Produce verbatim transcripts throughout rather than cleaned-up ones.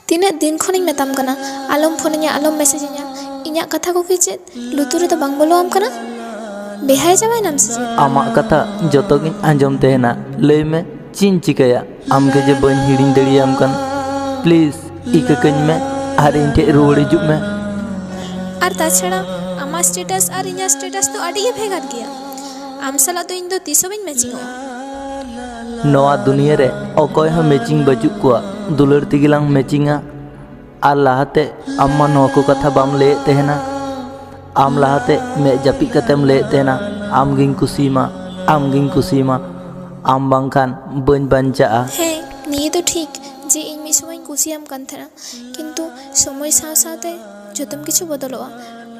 ᱛᱤᱱᱟᱹᱜ ᱫᱤᱱ ᱠᱷᱚᱱᱤᱧ ᱢᱮᱛᱟᱢ ᱠᱟᱱᱟ, ᱟᱞᱚᱢ ᱯᱷᱳᱱ ᱟᱹᱧᱟ, ᱟᱞᱚᱢ ᱢᱮᱥᱮᱡᱽ ᱟᱹᱧᱟ᱾ ᱤᱧᱟᱹᱜ ᱠᱟᱛᱷᱟ ᱠᱚᱜᱮ ᱪᱮᱫ ᱞᱩᱛᱩᱨ ᱨᱮᱫᱚ ᱵᱟᱝ ᱵᱚᱞᱚᱣᱟᱢ ᱠᱟᱱᱟ? ᱵᱮᱦᱟᱭ ᱪᱟᱵᱟᱭᱮᱱᱟᱢ ᱥᱮ ᱪᱮᱫ? ᱟᱢᱟᱜ ᱠᱟᱛᱷᱟ ᱡᱚᱛᱚ ᱜᱤᱧ ᱟᱸᱡᱚᱢ ᱛᱟᱦᱮᱱᱟ᱾ ᱞᱟᱹᱭ ᱢᱮ, ᱪᱮᱫ ᱤᱧ ᱪᱤᱠᱟᱹᱭᱟ? ᱟᱢ ᱜᱮ ᱡᱮ ᱵᱟᱹᱧ ᱦᱤᱲᱤᱧ ᱫᱟᱲᱮᱭᱟᱢ ᱠᱟᱱ᱾ ᱯᱞᱤᱡᱽ, ᱤᱠᱟᱹ ᱠᱟᱹᱧ ᱢᱮ ᱟᱨ ᱤᱧ ᱴᱷᱮᱡ ᱨᱩᱣᱟᱹᱲ ᱦᱤᱡᱩᱜ ᱢᱮ᱾ ᱟᱨ ᱛᱟᱪᱷᱟᱲᱟ, ᱟᱢᱟᱜ ᱥᱴᱮᱴᱟᱥ ᱟᱨ ᱤᱧᱟᱹᱜ ᱥᱴᱮᱴᱟᱥ ᱫᱚ ᱟᱹᱰᱤ ᱜᱮ ᱵᱷᱮᱜᱟᱨ ᱜᱮᱭᱟ᱾ ᱟᱢ ᱥᱟᱞᱟᱜ ᱫᱚ ᱤᱧ ᱫᱚ ᱛᱤᱥ ᱦᱚᱸ ᱵᱟᱹᱧ ᱢᱮᱪᱤᱝᱚᱜᱼᱟ᱾ ᱱᱚᱣᱟ ᱫᱩᱱᱤᱭᱟᱹ ᱨᱮ ᱚᱠᱚᱭ ᱦᱚᱸ ᱢᱮᱪᱤᱝ ᱵᱟᱹᱪᱩᱜ ᱠᱚᱣᱟ᱾ ᱫᱩᱞᱟᱹᱲ ᱛᱮᱜᱮ ᱞᱟᱝ ᱢᱮᱪᱤᱝᱟ᱾ ᱟᱨ ᱞᱟᱦᱟᱛᱮ ᱟᱢ ᱢᱟ ᱱᱚᱣᱟ ᱠᱚ ᱠᱟᱛᱷᱟ ᱵᱟᱢ ᱞᱟᱹᱭᱮᱫ ᱛᱟᱦᱮᱱᱟ᱾ ᱟᱢ ᱞᱟᱦᱟᱛᱮ ᱢᱮᱫ ᱡᱟᱹᱯᱤᱫ ᱠᱟᱛᱮᱢ ᱞᱟᱹᱭᱮᱫ ᱛᱟᱦᱮᱱᱟ, "ᱟᱢ ᱜᱤᱧ ᱠᱩᱥᱤᱭᱟᱢᱟ, ᱟᱢ ᱜᱤᱧ ᱠᱩᱥᱤᱭᱟᱢᱟ᱾" ᱟᱢ ᱵᱟᱝᱠᱷᱟᱱ ᱵᱟᱹᱧ ᱵᱟᱧᱪᱟᱜᱼᱟ᱾ ᱦᱮᱸ, ᱱᱤᱭᱟᱹ ᱫᱚ ᱴᱷᱤᱠ ᱡᱮ ᱤᱧ ᱢᱤᱫ ᱥᱚᱢᱚᱭ ᱤᱧ ᱠᱩᱥᱤᱭᱟᱢ ᱠᱟᱱ ᱛᱟᱦᱮᱱᱟ, ᱠᱤᱱᱛᱩ ᱥᱚᱢᱚᱭ ᱥᱟᱶ ᱥᱟᱶᱛᱮ ᱡᱚᱛᱚᱢ ᱠᱤᱪᱷᱩ ᱵᱚᱫᱚᱞᱚᱜᱼᱟ,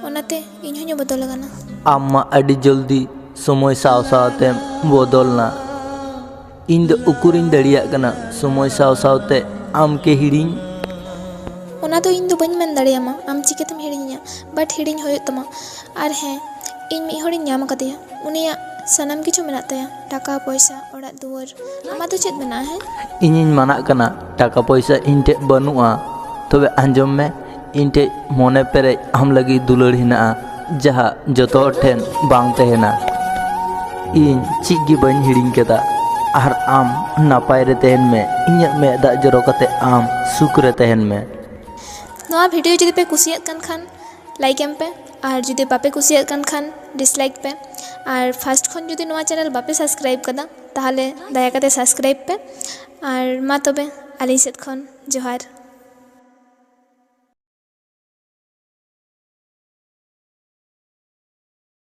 ᱚᱱᱟᱛᱮ ᱤᱧ ᱦᱚᱸᱧ ᱵᱚᱫᱚᱞ ᱟᱠᱟᱱᱟ᱾ ᱟᱢ ᱢᱟ ᱟᱹᱰᱤ ᱡᱚᱞᱫᱤ ᱥᱚᱢᱚᱭ ᱥᱟᱶ ᱥᱟᱶᱛᱮᱢ ᱵᱚᱫᱚᱞᱱᱟ᱾ ᱤᱧ ᱫᱚ ᱩᱠᱩᱨᱤᱧ ᱫᱟᱲᱮᱭᱟᱜ ᱠᱟᱱᱟ ᱥᱚᱢᱚᱭ ᱥᱟᱶ ᱥᱟᱶᱛᱮ ᱟᱢ ᱠᱮ ᱦᱤᱲᱤᱧ? ᱚᱱᱟ ᱫᱚ ᱤᱧ ᱫᱚ ᱵᱟᱹᱧ ᱢᱮᱱ ᱫᱟᱲᱮᱭᱟᱢᱟ, ᱟᱢ ᱪᱤᱠᱟᱹᱛᱮᱢ ᱦᱤᱲᱤᱧᱤᱧᱟ, but ᱦᱤᱲᱤᱧ ᱦᱩᱭᱩᱜ ᱛᱟᱢᱟ᱾ ᱟᱨ ᱦᱮᱸ, ᱤᱧ ᱢᱤᱫ ᱦᱚᱲᱤᱧ ᱧᱟᱢ ᱟᱠᱟᱫᱮᱭᱟ, ᱩᱱᱤᱭᱟᱜ ᱥᱟᱱᱟᱢ ᱠᱤᱪᱷᱩ ᱢᱮᱱᱟᱜ ᱛᱟᱭᱟ, ᱴᱟᱠᱟ ᱯᱚᱭᱥᱟ, ᱚᱲᱟᱜ ᱫᱩᱣᱟᱹᱨ᱾ ᱟᱢᱟᱜ ᱫᱚ ᱪᱮᱫ ᱢᱮᱱᱟᱜᱼᱟ? ᱦᱮᱸ, ᱤᱧᱤᱧ ᱢᱟᱱᱟᱜ ᱠᱟᱱᱟ, ᱴᱟᱠᱟ ᱯᱚᱭᱥᱟ ᱤᱧ ᱴᱷᱮᱡ ᱵᱟᱹᱱᱩᱜᱼᱟ, ᱛᱚᱵᱮ ᱟᱸᱡᱚᱢ ᱢᱮ, ᱤᱧ ᱴᱷᱮᱡ ᱢᱚᱱᱮ ᱯᱮᱨᱮᱡ ᱟᱢ ᱞᱟᱹᱜᱤᱫ ᱫᱩᱞᱟᱹᱲ ᱦᱮᱱᱟᱜᱼᱟ, ᱡᱟᱦᱟᱸ ᱡᱚᱛᱚ ᱦᱚᱲ ᱴᱷᱮᱱ ᱵᱟᱝ ᱛᱟᱦᱮᱱᱟ᱾ ᱤᱧ ᱪᱮᱫ ᱜᱮ ᱵᱟᱹᱧ ᱦᱤᱲᱤᱧ ᱠᱮᱫᱟ᱾ ᱟᱨ ᱟᱢ ᱱᱟᱯᱟᱭ ᱨᱮ ᱛᱟᱦᱮᱱ ᱢᱮ, ᱤᱧᱟᱹᱜ ᱢᱮᱫ ᱫᱟᱜ ᱡᱚᱨᱚ ᱠᱟᱛᱮ ᱟᱢ ᱥᱩᱠ ᱨᱮ ᱛᱟᱦᱮᱱ ᱢᱮ᱾ ᱱᱚᱣᱟ ᱵᱷᱤᱰᱤᱭᱳ ᱡᱩᱫᱤ ᱯᱮ ᱠᱩᱥᱤᱭᱟᱜ ᱠᱟᱱ ᱠᱷᱟᱱ, ᱞᱟᱭᱤᱠ ᱮᱢ ᱯᱮ, ᱟᱨ ᱡᱩᱫᱤ ᱵᱟᱯᱮ ᱠᱩᱥᱤᱭᱟᱜ ᱠᱟᱱ ᱠᱷᱟᱱ, ᱰᱤᱥᱞᱟᱭᱤᱠ ᱯᱮ᱾ ᱟᱨ ᱯᱷᱟᱥᱴ ᱠᱷᱚᱱ ᱡᱩᱫᱤ ᱱᱚᱣᱟ ᱪᱮᱱᱮᱞ ᱵᱟᱯᱮ ᱥᱟᱵᱥᱠᱨᱟᱭᱤᱵ ᱠᱟᱫᱟ, ᱛᱟᱦᱚᱞᱮ ᱫᱟᱭᱟ ᱠᱟᱛᱮ ᱥᱟᱵᱥᱠᱨᱟᱭᱤᱵ ᱯᱮ᱾ ᱟᱨ ᱢᱟ ᱛᱚᱵᱮ, ᱟᱹᱞᱤᱧ ᱥᱮᱫ ᱠᱷᱚᱱ ᱡᱚᱦᱟᱨ᱾